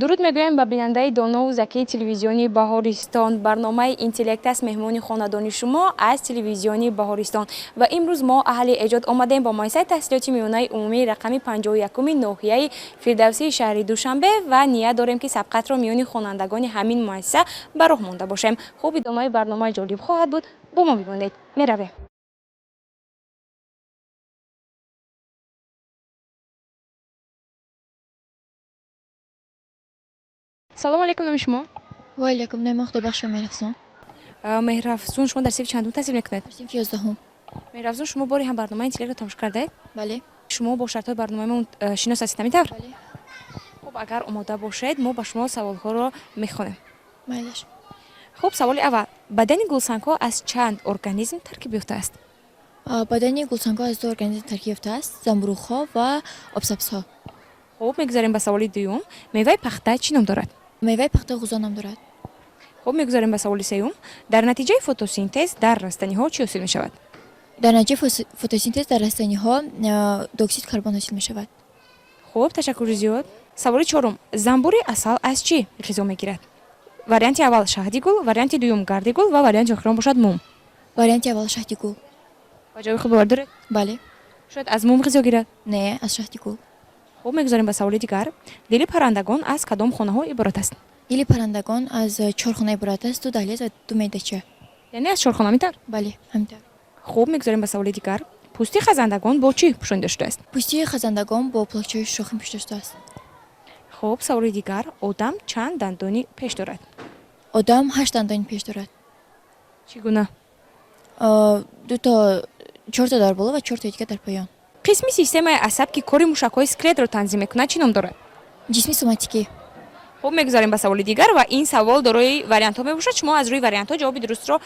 Дуруд мегӯем ба бинандаи донову закии телевизиони Баҳористон. Барномаи Интеллект аст меҳмони хонадони шумо аз телевизиони Баҳористон. Ва имрӯз мо аҳли эҷод омадем ба муассисаи таҳсилоти миёнаи умумии рақами 51-уми ноҳияи Фирдавсии шаҳри Душанбе ва ният дорем, ки сабқатро миёни хонандагони ҳамин муассиса ба роҳ монда бошем. Хуб, идомаи барнома ҷолиб хоҳад буд, бо мо бимонед. Меравем. Салому алейкум, номи шумо? Ва алейкум, номи Худобахшо Меҳрафзун. Меҳрафзун, шумо дар синфи чандум таҳсил мекунед? Дар синфи 11-ум. Меҳрафзун, шумо бори ҳам барномаи Интеллектро тамошо кардаед? Бале. Шумо бо шартҳои барномаи мо шинос ҳастед, ҳамин тавр? Бале. Хуб, агар омода бошед, мо ба шумо саволҳоро мехонем. Майлаш. Хуб, саволи аввал: бадани гулсангҳо аз чанд организм таркиб ёфтааст? Бадани гулсангҳо аз ду организм таркиб ёфтааст: замбуруғҳо ва обсабзҳо. Хуб, мегузарем ба саволи дуюм: меваи пахта чӣ ном дорад? Меваи пахта ғӯза ном дорад. Хуб, мегузарем ба саволи сеюм: дар натиҷаи фотосинтез дар растаниҳо чӣ ҳосил мешавад? Дар натиҷаи фотосинтез дар растаниҳо диоксид карбон ҳосил мешавад. Хуб, ташаккури зиёд. Саволи чорум: замбури асал аз чӣ ғизо мегирад? Варианти аввал шаҳди гул, варианти дуюм гарди гул ва варианти охирон бошад мум. Варианти аввал шаҳди гул. Ба ҷавоби худ бовар доред? Бале. Шояд аз мум ғизо гирад? Не, аз шаҳди гул. Хуб, мегузарем ба саволи дигар: дили паррандагон аз кадом хонаҳо иборат аст? Дили паррандагон аз чор хона иборат аст: ду даҳлез ва ду меъдача. Яъне аз чор хона, ҳамин тавр? Бале, ҳамин тавр. Хуб, мегузарем ба саволи дигар: пӯсти хазандагон бо чӣ пӯшонида шудааст? Пӯсти хазандагон бо пӯлакчаҳои шохин пӯшида шудааст. Хуб, саволи дигар: одам чанд дандони пеш дорад? Одам ҳашт дандони пеш дорад. Чӣ гуна? Дуто, чорто дар боло ва чортои дигар дар поён. Қисми системаи асаб, ки кори мушакҳои скелетро танзим мекунад, чӣ ном дорад? Ҷисми соматикӣ. Хуб, мегузарем ба саволи дигар ва ин савол дорои вариантҳо мебошад. Шумо аз рӯи вариантҳо ҷавоби дурустро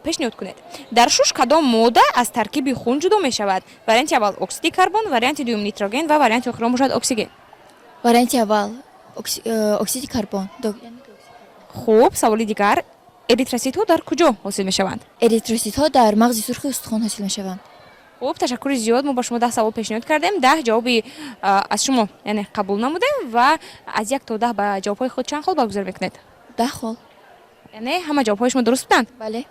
пешниҳод кунед. Дар шуш кадом модда аз таркиби хун ҷудо мешавад? Варианти аввал оксиди карбон, варианти дуюм нитроген ва варианти охирон бошад оксиген. Варианти аввал оксиди карбон. Хуб, саволи дигар: эритроситҳо дар куҷо ҳосил мешаванд? Эритроситҳо дар мағзи сурхи устухон ҳосил мешаванд. Хуб, ташаккури зиёд. Мо ба шумо 10 савол пешниҳод кардем, 10 ҷавоби аз шумо, яъне, қабул намудем. Ва аз 1 то 10 ба ҷавобҳои худ чанд хол баргузор мекунед? 10 хол. Яъне ҳама ҷавобҳои шумо дуруст буданд? Бале.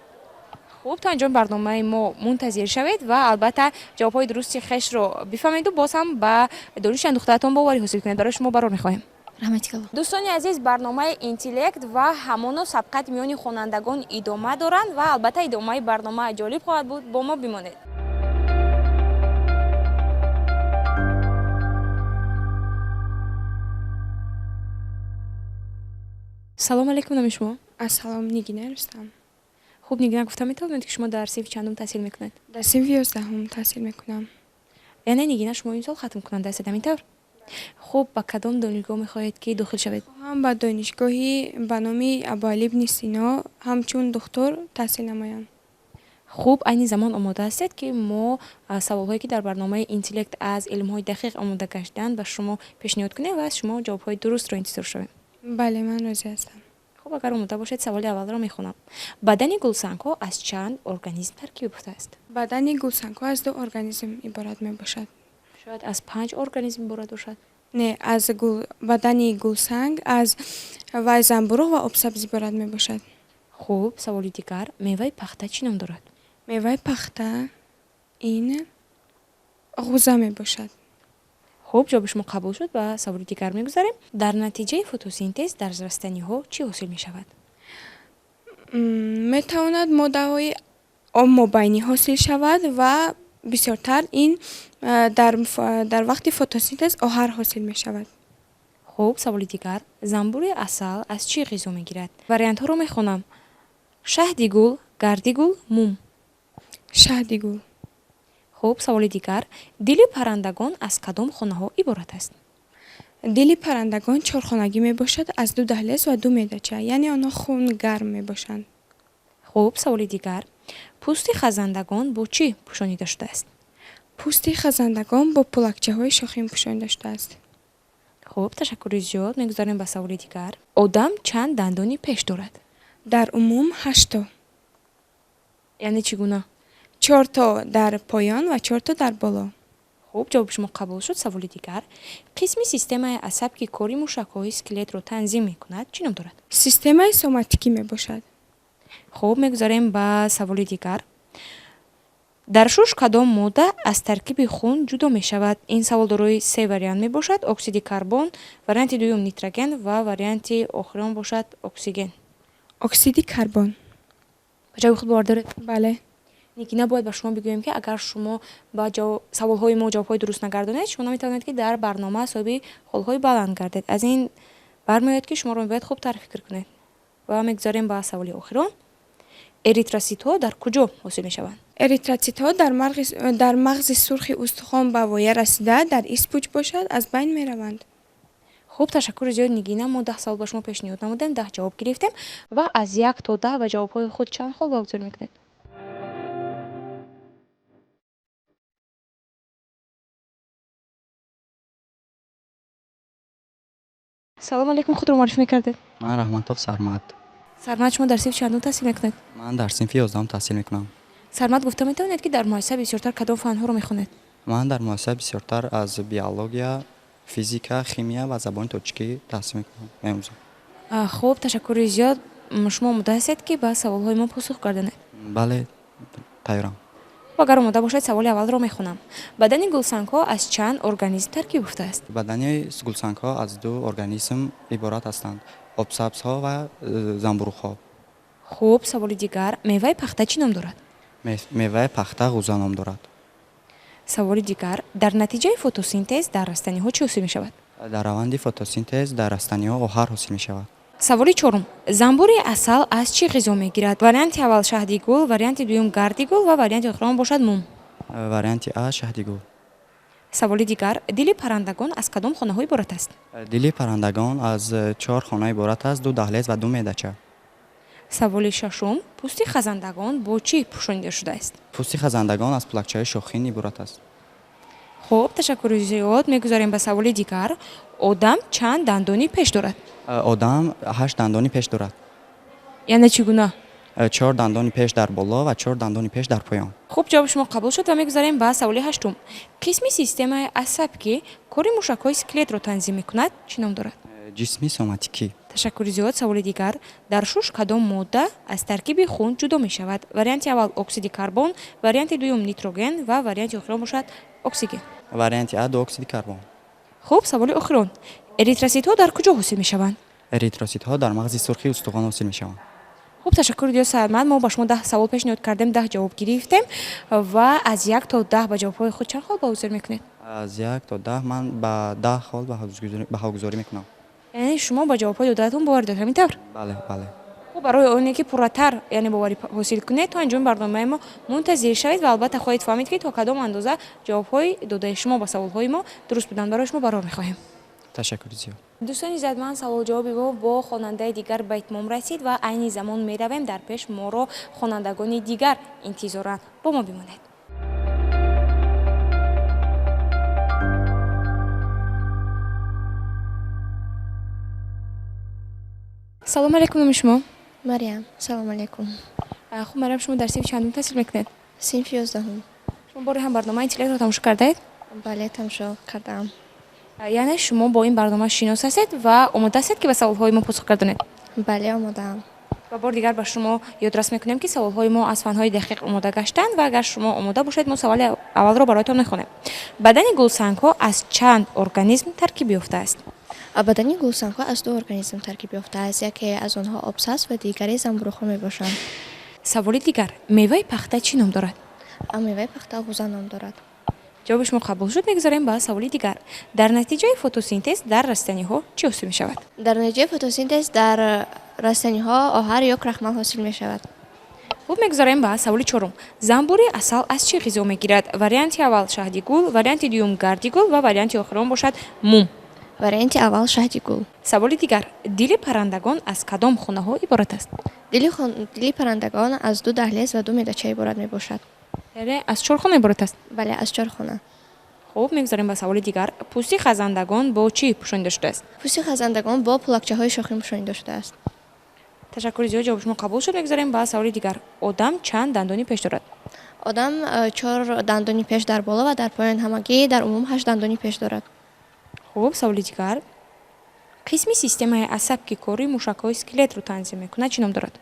Хуб, то анҷоми барномаи мо мунтазир шавед ва албатта ҷавобҳои дурусти хешро бифаҳмеду боз ҳам ба дониши андухтаатон боварӣ ҳосил кунед. Барои шумо барор мехоҳем. Раҳмати калон. Дӯстони азиз, барномаи Интеллект ва ҳамоно сабқат миёни хонандагон идома доранд ва албатта идомаи барнома ҷолиб хоҳад буд, бо мо бимонед. Салому алейкум, номи шумо? Ассалом, Нигина Рустам. Хуб, Нигина, гуфта метавонед, ки шумо дар синфи чандум таҳсил мекунед? Дар синфи 11-ум таҳсил мекунам. Яъне, Нигина, шумо имсол хатмкунанда ҳастед, ҳамин тавр? Хуб, ба кадом донишгоҳ мехоҳед, ки дохил шавед? Хоҳам ба донишгоҳи ба номи Абуалӣ ибни Сино ҳамчун духтур таҳсил намоям. Хуб, айни замон омода ҳастед, ки мо саволҳое, ки дар барномаи Интеллект аз илмҳои дақиқ омода гаштаанд, ба шумо пешниҳод кунем ва аз шумо ҷавобҳои дурустро интизор шавем? Бале, ман розӣ ҳастам. Хуб, агар омода бошед, саволи аввалро мехонам: бадани гулсангҳо аз чанд организм таркиб ёфтааст? Бадани гулсангҳо аз ду организм иборат мебошад. Шояд аз панҷ организм иборат бошад? Не, аз бадани гулсанг аз вай замбуруғ ва обсабз иборат мебошад. Хуб, саволи дигар: меваи пахта чӣ ном дорад? Меваи пахта ин ғӯза мебошад. Хуб, ҷавоби шумо қабул шуд. Ба саволи дигар мегузарем: дар натиҷаи фотосинтез дар растаниҳо чӣ ҳосил мешавад? Метавонад моддаҳои мобайнӣ ҳосил шавад ва бисёртар ин дар вақти фотосинтез оҳар ҳосил мешавад. Хуб, саволи дигар: замбури асал аз чӣ ғизо мегирад? Вариантҳоро мехонам: шаҳди гул, гарди гул, мум. Шаҳди гул. Хуб, саволи дигар: дили паррандагон аз кадом хонаҳо иборат аст? Дили паррандагон чорхонагӣ мебошад, аз ду даҳлез ва ду меъдача, яъне онҳо хунгарм мебошанд. Хуб, саволи дигар: пӯсти хазандагон бо чӣ пӯшонида шудааст? Пӯсти хазандагон бо пӯлакчаҳои шохин пӯшонида шудааст. Хуб, ташаккури зиёд. Мегузарем ба саволи дигар: одам чанд дандони пеш дорад? Дар умум ҳашто. Яъне чӣ гуна? Чорто дар поён ва чорто дар боло. Хуб. Хуб, ҷавоби шумо қабул шуд. Саволи дигар: қисми системаи асаб, ки кори мушакҳои скелетро танзим мекунад, чӣ ном дорад? Системаи соматикӣ мебошад. Хуб, мегузарем ба саволи дигар. Дар шуш кадом модда аз таркиби хун ҷудо мешавад? Ин савол дорои се вариант мебошад: оксиди карбон, варианти дуюм нитроген ва варианти охирон бошад оксиген. Оксиди карбон. Ба ҷавоби худ бовар доред? Бале. Нигина, бояд ба шумо бигӯем, ки агар шумо ба саволҳои мо ҷавобҳои дуруст нагардонед, шумо наметавонед, ки дар барнома соҳиби холҳои баланд гардед. Аз ин бармеояд, ки шуморо мебояд хубтар фикр кунед. Ва мегузарем ба саволи охирон: эритроситҳо дар куҷо ҳосил мешаванд? Эритроситҳо дар мағзи сурхи устухон ба воя расида, дар испуҷ бошад, аз байн мераванд. Хуб, ташаккури зиёд, Нигина. Мо 10 савол ба шумо пешниҳод намудем, 10 ҷавоб гирифтем. Ва аз 1 то 10 ба ҷавобҳои худ чанд хол баҳогузорӣ мекунед? Салому алейкум, худро муаррифӣ мекардед? Ман Раҳматов Сармад. Сармад, шумо дар синфи чандум таҳсил мекунед? Ман дар синфи 11-ум таҳсил мекунам. Сармад, гуфта метавонед, ки дар муассиса бисёртар кадом фанҳоро мехонед? Ман дар муассиса бисёртар аз биология, физика, химия ва забони тоҷикӣ таҳсил мекунам, меомӯзам. Хуб, ташаккури зиёд. Шумо омода ҳастед, ки ба саволҳои мо посух гардонед? Бале, тайёрам. Агар омода бошед, саволи аввалро мехонам. Бадани гулсангҳо аз чанд организм таркиб ёфтааст? Бадани гулсангҳо аз ду организм иборат ҳастанд: обсабзҳо ва замбуруғҳо. Хуб, саволи дигар: меваи пахта чӣ ном дорад? Меваи пахта ғӯза ном дорад. Саволи дигар: дар натиҷаи фотосинтез дар растаниҳо чӣ ҳосил мешавад? Дар раванди фотосинтез дар растаниҳо оҳар ҳосил мешавад. Саволи чорум: занбури асал аз чӣ ғизо мегирад? Варианти аввал шаҳди гул, варианти дуюм гарди гул ва варианти охирон бошад мум. Варианти а, шаҳди гул. Саволи дигар: дили паррандагон аз кадом хонаҳо иборат аст? Дили паррандагон аз чор хона иборат аст: ду даҳлез ва ду меъдача. Саволи шашум: пӯсти хазандагон бо чӣ пӯшонида шудааст? Пӯсти хазандагон аз пӯлакчаҳои шохин иборат аст. Хуб, ташаккури зиёд. Мегузарем ба саволи дигар: одам чанд дандони пеш дорад? Одам ҳашт дандони пеш дорад. Яъне чӣ гуна? Чор дандони пеш дар боло ва чор дандони пеш дар поён. Хуб, ҷавоби шумо қабул шуд ва мегузарем ба саволи ҳаштум: қисми системаи асаб, ки кори мушакҳои скелетро танзим мекунад, чӣ ном дорад? Ҷисми соматикӣ. Ташаккури зиёд. Саволи дигар: дар шуш кадом модда аз таркиби хун ҷудо мешавад? Варианти аввал оксиди карбон, варианти дуюм нитроген ва варианти охирон бошад оксиген. Варианти а, диоксиди карбон. Хуб, саволи охирон: эритроситҳо дар куҷо ҳосил мешаванд? Эритроситҳо дар мағзи сурхи устухон ҳосил мешаванд. Хуб, ташаккури зиёд, Сармад. Мо ба шумо 10 савол пешниҳод кардем, 10 ҷавоб гирифтем. Ва аз 1 то 10 ба ҷавобҳои худ чанд хол баҳогузорӣ мекунед? Аз 1 то 10 ман ба 10 хол баҳогузорӣ мекунам. Яъне шумо ба ҷавобҳои додаатон боварӣ доред, ҳамин тавр? Бале, бале. Хуб, барои оне ки пурратар, яъне боварӣ ҳосил кунед, то анҷоми барномаи мо мунтазир шавед ва албатта хоҳед фаҳмид, ки то кадом андоза ҷавобҳои додаи шумо ба саволҳои мо дуруст буданд. Барои шумо барор мехоҳем. Ташаккури зиёд. Дӯстони иззатманд, саволҷавоби мо бо хонандаи дигар ба итмом расид ва айни замон меравем, дар пеш моро хонандагони дигар интизоранд. Бо мо бимонед. Салому алейкум, номи шумо? Мариям, салому алейкум. Хуб, Мариям, шумо дар синфи чандум таҳсил мекунед? Синфи 11-ум. Шумо бори ҳам барномаи интеллектро тамошо кардаед? Бале, тамошо кардаам. Яъне шумо бо ин барнома шинос ҳастед ва омода ҳастед, ки ба саволҳои мо посух гардонед? Бале, омодаам. Ва бори дигар ба шумо ёдрас мекунем, ки саволҳои мо аз фанҳои дақиқ омода гаштанд. Ва агар шумо омода бошед, мо саволи аввалро бароятон мехонем. Бадани гулсангҳо аз чанд организм таркиб ёфтааст? Бадани гулсангҳо аз ду организм таркиб ёфтааст: яке аз онҳо обсабз ва дигаре замбуруғҳо мебошанд. Саволи дигар: меваи пахта чӣ ном дорад? Меваи пахта ғӯза ном дорад. Ҷавоби шумо қабул шуд. Мегузарем ба саволи дигар: дар натиҷаи фотосинтез дар растаниҳо чӣ ҳосил мешавад? Дар натиҷаи фотосинтез дар растаниҳо оҳар ё крахмал ҳосил мешавад. Хуб, мегузарем ба саволи чорум: занбури асал аз чӣ ғизо мегирад? Варианти аввал шаҳди гул, варианти дуюм гарди гул ва варианти охирон бошад мум. Варианти аввал шаҳди гул. Саволи дигар: дили паррандагон аз кадом хонаҳо иборат аст? Дили паррандагон аз ду даҳлез ва ду меъдача иборат мебошад. Яъне аз чор хона иборат аст? Бале, аз чор хона. Хуб, мегузарем ба саволи дигар: пӯсти хазандагон бо чӣ пӯшонида шудааст? Пӯсти хазандагон бо пӯлакчаҳои шохин пӯшонида шудааст. Ташаккури зиёд, ҷавоби шумо қабул шуд. Мегузарем ба саволи дигар: одам чанд дандони пеш дорад? Одам 4 дандони пеш дар боло ва дар поён, ҳамагӣ дар умум 8 дандони пеш дорад. Хуб, саволи дигар. Қисми системаи асаб, ки кори мушакҳои скелетро танзим мекунад, чӣ ном дорад?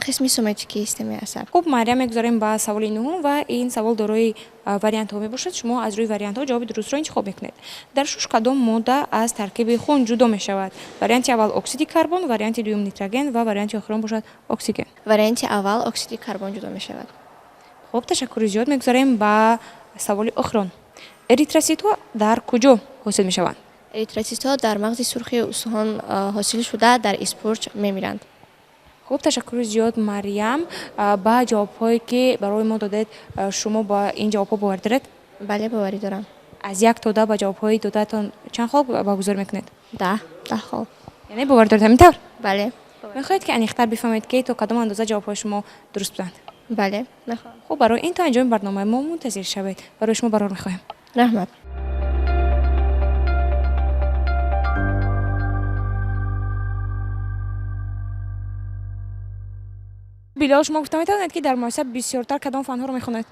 Қисми соматикии системаи асаб. Хуб, Марьям, мегузарем ба саволи нуҳум ва ин савол дорои вариантҳо мебошад. Шумо аз рӯи вариантҳо ҷавоби дурустро интихоб мекунед. Дар шуш кадом модда аз таркиби хун ҷудо мешавад? Варианти аввал оксиди карбон, варианти дуюм нитроген ва варианти охирон бошад оксиген. Варианти аввал оксиди карбон ҷудо мешавад. Хуб, ташаккури зиёд. Мегузарем ба саволи охирон. Эритроситҳо дар куҷо ҳосил мешаванд? Эритроситҳо дар мағзи сурхи устухон ҳосил шуда, дар испурҷ мемиранд. Хуб, ташаккури зиёд, Марьям. Ба ҷавобҳое, ки барои мо додед, шумо ба ин ҷавобҳо боварӣ доред? Бале, боварӣ дорам. Аз 1 то 10 ба ҷавобҳои додаатон чанд хол багузор мекунед? 10, 10 хол. Яъне боварӣ доред, ҳамин тавр? Бале. Мехоҳед, ки аниқтар бифаҳмед, ки то кадом андоза ҷавобҳои шумо дуруст буданд? Бале, мехоҳам. Хуб, барои ин то анҷоми барномаи мо мунтазир шавед. Барои шумо барор мехоҳем. Раҳмат. Билол, шумо гуфта метавонед, ки дар муассиса бисёртар кадом фанҳоро мехонед?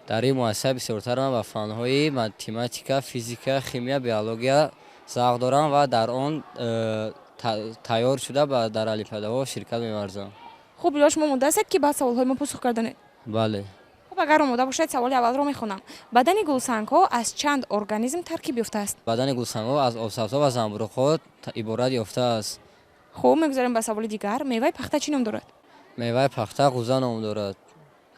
Дар ин муассиса бисёртар ман ба фанҳои математика, физика, химия, биология завқ дорам ва дар он тайёр шуда ба дар олимпиадаҳо ширкат меварзам. Хуб, Билол, шумо омода ҳастед, ки ба саволҳои мо посух карданед? Бале. Хуб, агар омода бошед, саволи аввалро мехонам. Бадани гулсангҳо аз чанд организм таркиб ёфтааст? Бадани гулсангҳо аз обсабзҳо ва занбуруғҳо иборат ёфтааст. Хуб, мегузарем ба саволи дигар. Меваи пахта чӣ ном дорад? Меваи пахта ғӯза ном дорад.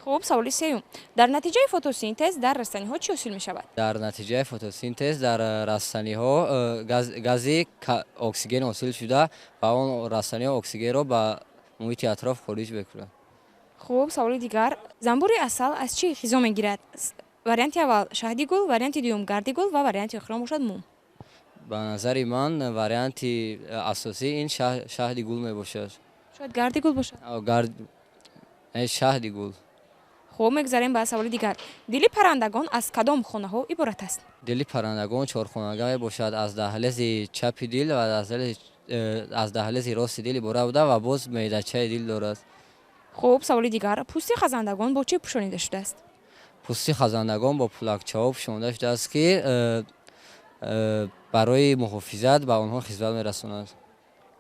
Хуб, саволи сеюм. Дар натиҷаи фотосинтез дар растаниҳо чӣ ҳосил мешавад? Дар натиҷаи фотосинтез дар растаниҳо гази оксиген ҳосил шуда ва он растаниҳо оксигенро ба муҳити атроф хориҷ мекунад. Хуб, саволи дигар. Занбури асал аз чӣ ғизо мегирад? Варианти аввал шаҳди гул, варианти дуюм гарди гул ва варианти охирон бошад мум. Ба назари ман варианти асосӣ ин шаҳди гул мебошад. Шояд гарди гул бошад? Шаҳди гул. Хуб, мегузарем ба саволи дигар. Дили паррандагон аз кадом хонаҳо иборат аст? Дили паррандагон чорхонага мебошад, аз даҳлези чапи дил ва аз даҳлези рости дил иборат буда ва боз меъдачаи дил дорад. Хуб, саволи дигар. Пӯсти хазандагон бо чӣ пӯшонида шудааст? Пӯсти хазандагон бо пулакчаҳо пӯшонида шудааст, ки барои муҳофизат ба онҳо хизмат мерасонад.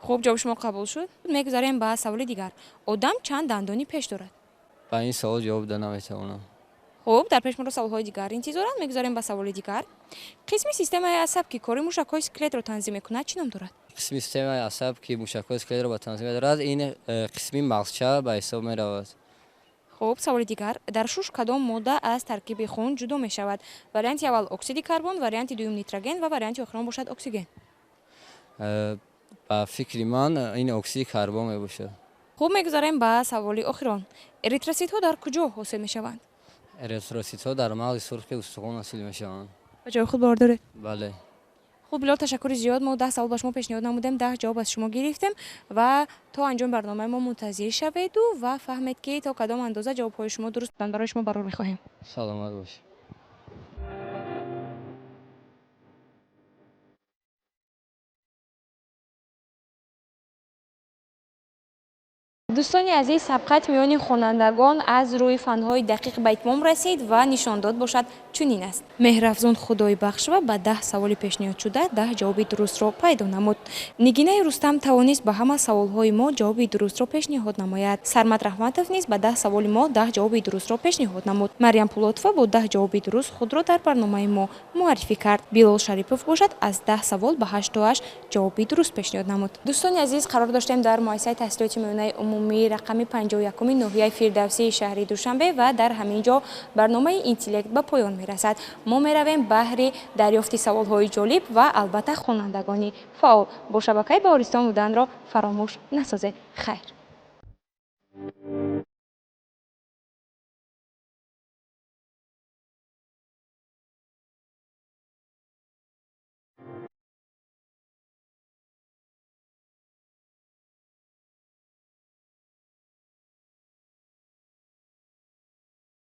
Хуб, ҷавоби шумо қабул шуд. Мегузарем ба саволи дигар. Одам чанд дандони пеш дорад? Ба ин савол ҷавоб дода наметавонам. Хуб, дар пеш моро саволҳои дигар интизоранд. Мегузарем ба саволи дигар. Қисми системаи асаб, ки кори мушакҳои скелетро танзим мекунад, чӣ ном дорад? Қисми системаи асаб, ки мушакҳои скелетро ба танзим медорад, ин қисми мағзча ба ҳисоб меравад. Хуб, саволи дигар. Дар шуш кадом модда аз таркиби хун ҷудо мешавад? Варианти аввал оксиди карбон, варианти дуюм нитроген ва варианти охирон бошад оксиген. Ба фикри ман ин оксиди карбон мебошад. Хуб, мегузарем ба саволи охирон. Эритроситҳо дар куҷо ҳосил мешаванд? Эритроситҳо дар мағзи сурхи устухон ҳосил мешаванд. Ба ҷои худ бовар доред? Бале. Хуб, Билол, ташаккури зиёд. Мо 10 савол ба шумо пешниҳод намудем, 10 ҷавоб аз шумо гирифтем ва то анҷоми барномаи мо мунтазир шаведу ва фаҳмед, ки то кадом андоза ҷавобҳои шумо дуруст буданд. Барои шумо барор мехоҳем. Саломат бошед. Дӯстони азиз, сабқат миёни хонандагон аз рӯи фанҳои дақиқ ба итмом расид ва нишондод бошад чунин аст. Меҳрафзун Худойбахшова ба 10 саволи пешниҳодшуда 10 ҷавоби дурустро пайдо намуд. Нигинаи Рустам тавонист ба ҳама саволҳои мо ҷавоби дурустро пешниҳод намояд. Сармад Раҳматов низ ба 10 саволи мо 10 ҷавоби дурустро пешниҳод намуд. Марьям Пулотова бо 10 ҷавоби дуруст худро дар барномаи мо муаррифӣ кард. Билол Шарипов бошад аз 10 савол ба 8 ҷавоби дуруст пешниҳод намуд. Дӯстони азиз, қарор доштем дар муассисаи таҳсилоти миёнаи умумии рақами 51 ноҳияи Фирдавсии шаҳри Душанбе ва дар ҳамин ҷо барномаи интеллект ба поён мерасад. Мо меравем баҳри дарёфти саволҳои ҷолиб ва албатта хонандагони фаъол. Бо шабакаи Баҳористон буданро фаромӯш насозед. Хайр.